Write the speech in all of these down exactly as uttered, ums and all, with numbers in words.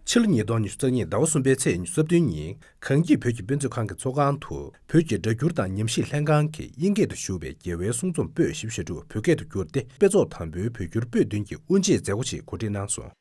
ཕྱི་ལོ་ཉིས་སྟོང་ཉི་ཤུ་རྩ་གཉིས་ཟླ་བ་གསུམ་པའི་ཚེས་ཉི་ཤུ་རྩ་བདུན་ཉིན་གངས་སྐྱིད་བོད་ཀྱི་དཔེ་མཛོད་ཁང་གི་ཚོགས་ཁང་དུ་བོད་ཀྱི་སྒྲ་སྒྱུར་དང་ཉམས་ཞིབ་ལྷན་ཁང་གི་དབྱིན་སྐད་དུ་ཞུ་བའི་རྒྱལ་བའི་གསུང་རྩོམ་པོད་ཞེས་པ་ཞིག་བོད་སྐད་དུ་བསྒྱུར་ཏེ་དཔེ་ཚོགས་དང་པོའི་བོད་བསྒྱུར་པོད་བདུན་གྱི་དབུ་འབྱེད་མཛད་སྒོ་ཞིག་གོ་སྒྲིག་གནང་སོང་།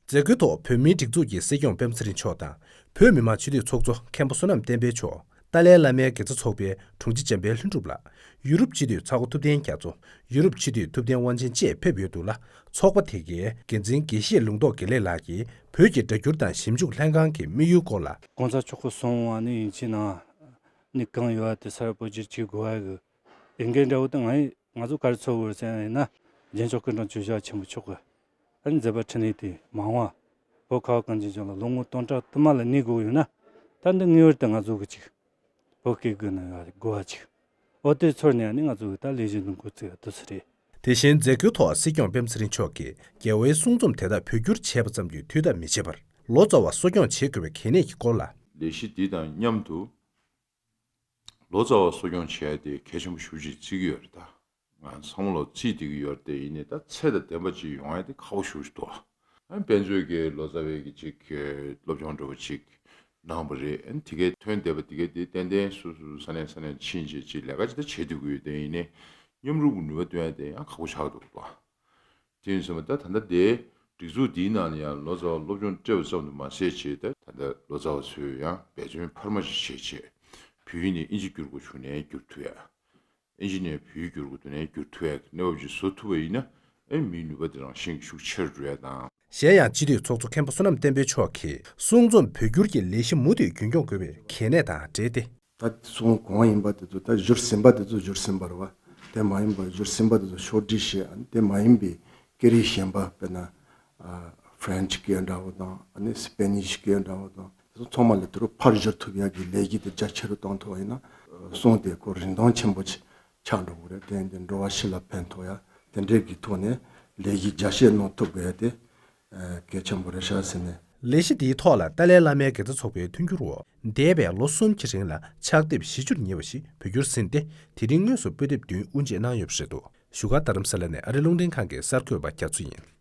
མཛད་སྒོའི་ཐོག་བོད་མིའི་སྒྲིག་འཛུགས་ཀྱི་སྲིད་སྐྱོང་སྤེན་པ་ཚེ་རིང་མཆོག་དང་བོད་མི་མང་སྤྱི་འཐུས་ཚོགས་གཙོ་མཁན་པོ་བསོད་ནམས་བསྟན་འཕེལ་མཆོག་ཏཱ་ལའི་བླ་མའི་དགེ་རྩ་ཚོགས་པའི་དྲུང་ཆེ་འཇམ་དཔལ་ལྷུན་གྲུབ་ལགས། ཡུ་རོབ་སྤྱི་འཐུས་ཚ་བོ་ཐུབ་བསྟན་རྒྱ་མཚོ། ཡུ་རོབ་སྤྱི་འཐུས་ཐུབ་བསྟན་དབང་ཆེན་བཅས་ཕེབས་ཡོད་འདུག་ལ། ཚོགས་པ་དེ་གའི་འགན་འཛིན་དགེ་བཤེས་ལུང་རྟོགས་དགེ་ལེགས་ལགས་ཀྱིས་བོད་ཀྱི་སྒྲ་སྒྱུར་དང་ཞིབ་འཇུག་ལྷན་ཁང་གི་དམིགས་ཡུལ་སྐོར་ལ། གོང་ས་མཆོག་གི་གསུང་བ་ནི་ཡིན་གཅིག་ན་ནི་གང་ཡོད་དེ་གསར་པོ་བསྒྱུར་བཅོས་དགོས་པ་གི་འོས་འགན་འདྲ་བོ་དེ་ང་ཡི་ང་ཚོ་ག་རེ་ཚོར་དགོས་ཟེར་ཡིན་ན། རྒྱལ་མཆོག་སྐུ་ཕྲེང་བཅུ་བཞི་པ་ཆེན་པོ་མཆོག་གི་ཨ་ནི་མཛད་པ་འཕྲིན་ལས་དེ་མང་བ། བོད་ཁ་བ་གངས་ཅན་ལྗོངས་ལ་ལོ་ངོ་སྟོང་ཕྲག་དུ་མ་ལ་གནས་དགོས་ཡོད་ན། ད་འདི་ངེས་པར་དུ་ང་ཚོ་གི་ཅིག་བོད་སྐད་དགོས་ན་དགོས་པ་ཅིག་འོ་དེ་ཚོར་ནས་ཨ་ནི་ང་ཚོ་གི་ད་ལས་གཞི་འདི་འགོ་བཙུགས་ཡ་དུ་སུ་རེད། དེ་བཞིན་མཛད་སྒོའི་ཐོག་སྲིད་སྐྱོང་སྤེན་པ་ཚེ་རིང་མཆོག་གིས་རྒྱལ་བའི་གསུང་རྩོམ་དེ་དག་བོད་བསྒྱུར་བྱས་པ་ཙམ་གྱིས་དུས་ད་མི་བྱེད་པར་ལོ་ཙཱ་བ་གསོ་སྐྱོང་བྱེད་དགོས་པའི་གལ་གནད་ཀྱི་སྐོར་ལ། ལས་གཞི་འདི་དང་མཉམ་དུ་ལོ་ཙཱ་བ་གསོ་སྐྱོང་བྱེད་ཡ་དེ་གལ་ཆེན་པོ་ཞེ་པོ་ཅིག་བརྩི་གི་ཡོད་རེད་ད། ང་ཚང་མ་ལོ་རྩིས་བསྡད་ཀྱི་ཡོད་རེད་དེ། ཡིན་ནའི་ད་ཚད་དང་ལྡན་པ་ཅིག་ཡོང་ཡ་དེ་ཁག་པོ་ཞེ་པོ་ཅིག་འདུག་ཨ་དཔེ་མཛོད་ཀྱི་ལོ་ཙཱ་བའི་གི་ཅིག་སློབ་སྦྱོང་འདྲ་བོ་ཅིག་གནང་བ་རེད། ཨ་དེ་གའི་ཐོན་བསྡད་པ་དེ་གའི་དེ་ཏན་ཏན་སོ་སོ་ས་ནས་ས་ནས་ཕྱིན་བྱས་ཅིག་ལས་ཀ་ཅིག་ད་བྱེད་སྡོད་ཀྱི་ཡོད་དེ། ཡིན་ནའི་མཉམ་རུབ་ཀྱི་ནུས་པ་བཏོན་ཡ་དེ་ཡང་ཁག་པོ་ཆགས་འདུག་ད། དེ་ཡིན་ཙང་ད་ད་ལྟ་དེ་སྒྲིག་འཛུགས་འདིའི་ནང་ནས་ཡང་ལོ་ཙཱ་བ་སློབ་སྦྱོང་སྤྲད་པ་ཙམ་དུ་མ་ཟད་བྱས། ད་ད་ལྟ་ལོ་ཙཱ་བ་ཚོས་ཡང་འབད་བརྩོན་འཕར་མ་ཞིག་བྱས་བྱས་བོད་ཡིག་ནས་ཨིན་ཇི་བསྒྱུར་དགོས་བྱུང་ནའི་བསྒྱུར་ཐུབ་ཡ། ཨིན་ཇི་ནས་བོད་ཡིག་བསྒྱུར་དགོས་འདུག་ནའི་བསྒྱུར་ཐུབ་ཡ་གི་གནས་བབ་ཅིག་བཟོ་ཐུབ་པ་ཡིན་ན། ཨེ་མིའི་ནུས་པ་དེ་རང་བཞིན་གྱིས་ཤུགས་ཆེ་རུ་འགྲོ་ཡ་དང་། གཞན་ཡང་སྤྱི་འཐུས་ཚོགས་གཙོ་མཁན་པོ་བསོད་ནམས་བསྟན་འཕེལ་མཆོག་གིས་གསུང་རྩོམ་བོད་བསྒྱུར་གྱི་ལས་གཞི་མུ་མཐུད་རྒྱུན་འཁྱོངས་དགོས་པའི་གལ་གནད་དང་འབྲེལ་ཏེ། ད་གསུང་གོང་ཡིན་པ་དེ་ཚོ་ད་བསྒྱུར་ཟིན་པ་དེ་ཚོ་བསྒྱུར་ཟིན་པ་རེད་བ། དེ་མ་ཡིན་པ་བསྒྱུར་ཟིན་པ་དེ་ཚོ་ཕྱོགས་སྒྲིག་བྱས། ཨ་ནི་དེ་མ་ཡིན་པའི་སྐད་རིགས་གཞན་པ། དཔེར་ན་ཨ་ཧྥ་རན་ཆི་སྐད་འདྲ་བོ་དང་། ཨ་ནི་སི་པེ་ནིཤ་སྐད་འདྲ་བོ་དང་། དེ་ཚོ་ཚང་མ་ལ་དེ་རུ་ཕར་བསྒྱུར་ཐུབ་ཡ་གི་ལས་གཞི་དེ་རྒྱ་ཆེ་རུ་བཏང་ཐུབ་པ་ཡིན་ན། གསུང་དེ་ཁོ་རིན་ཐང་ཆེན་པོ་ཆགས་འགྲོ་གི་རེད། དེ་ཡིན་དུས་འགྲོ་བ་སྤྱི་ལ་ཕན་ཐོགས་ཡ་དེ་འདྲའི་གི་ཐོག་ནས་ལས་གཞི་རྒྱ་སྐྱེད་གནང་ཐུབ་དགོས་ཡ་དེ་གལ་ཆེན་པོ་རེད་ཤག་ཟེར་ནས། ལས་གཞི་འདིའི་ཐོག་ལ་ཏཱ་ལའི་བླ་མའི་དགེ་རྩ་ཚོགས་པའི་མཐུན་འགྱུར་འོག་འདས་པའི་ལོ་གསུམ་གྱི་རིང་ལ་ཕྱག་དེབ་བཞི་བཅུར་ཉེ་བ་ཞིག་བོད་བསྒྱུར་ཟིན་ཏེ། དེ་རིང་དངོས་སུ་པོད་དེབ་བདུན་དབུ་འབྱེད་གནང་ཡོད་པ་རེད་འདུག་བཞུགས་སྒར་རྡ་རམ་ས་ལ་ནས་ཨ་རི་རླུང་འཕྲིན་ཁང་གི་གསར་འགོད་པ་རྒྱ་མཚོ་ཡིན།